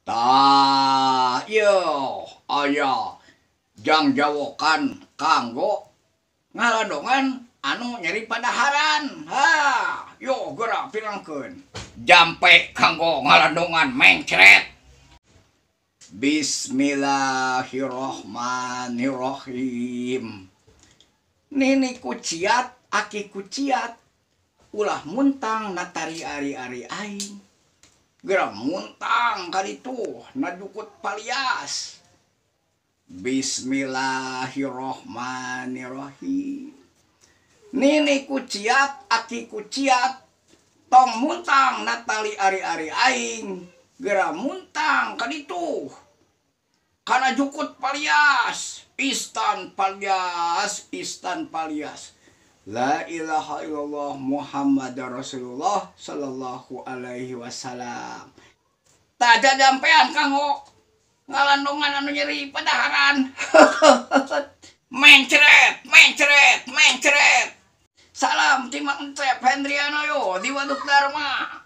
Tah, ieu aya jangjawokan kanggo ngalandongan anu nyeri padaharan. Ha, yo geura pirangkeun. Jampe kanggo ngalandongan mencret. Bismillahirrohmanirrohim. Nini kuciat, aki kuciat, ulah muntang natari ari-ari aing. Geura muntang kaditu na jukut palias. Bismillahirrohmanirrohim. Nini kuciat, aki kuciat, tong muntang natali ari-ari aing. Geura muntang kaditu kana jukut palias. Istan palias, istan palias. La ilaha illallah Muhammad Rasulullah sallallahu alaihi wasallam. Tah jajampean kanggo ngalandongan anu nyeri padaharan. Mencret, mencret, mencret. Salam ti Mang Encep Hendriano yo di Waduk Dharma.